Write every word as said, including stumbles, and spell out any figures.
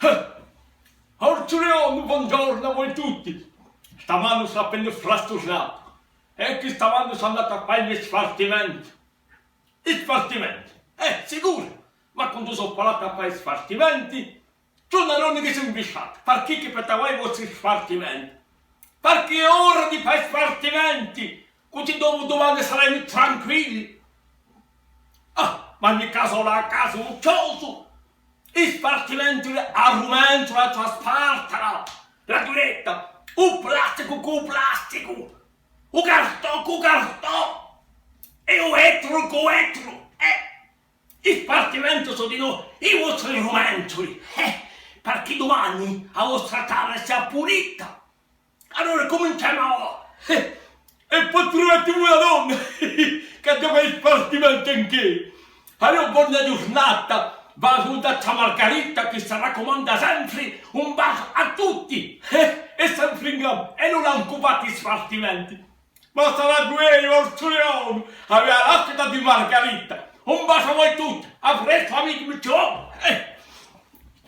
Eh! Orsu Leonu, bonghjornu à voi tutti! Stamane sò appena frasturnatu. È chì stamane sò andatu à fà i me spartimenti. I spartimenti? Eh, sicuru! Ma quandu sò falatu à fà i spartimenti, ci n'hè unu chì s'hè invisciatu. Parchì chì faciate voi i vostri spartimenti? Parchì hè ora di fà i spartimenti! Cusì dopu dumane saremu tranquilli. Ah, ma in ogni casu, la casa, u chjosu, i spartimenti, a rumentula, a sparta, la, la ghjuletta, u plasticu cù u plasticu, u cartò cù u cartò, è u vetru cù u vetru, eh! I spartimenti sò dinò i vostri rumentuli, eh! Parchì dumane a vostra tavula sia pulita. Allora, cuminciemu avà. Eh, è po truvate una donna chì hà da fà i spartimenti anch'ella. Allora, bona ghjurnata, v'aghju da dà à Margarita chì si raccumanda sempri un basgiu à tutti. Eh, è sempri in gamba, è ùn hà ancu fattu i spartimenti. Ma sarà quella, Orsu Leonu, avia a lassata di Margarita. Un basgiu à voi tutti, à prestu, amichi mei. Eh.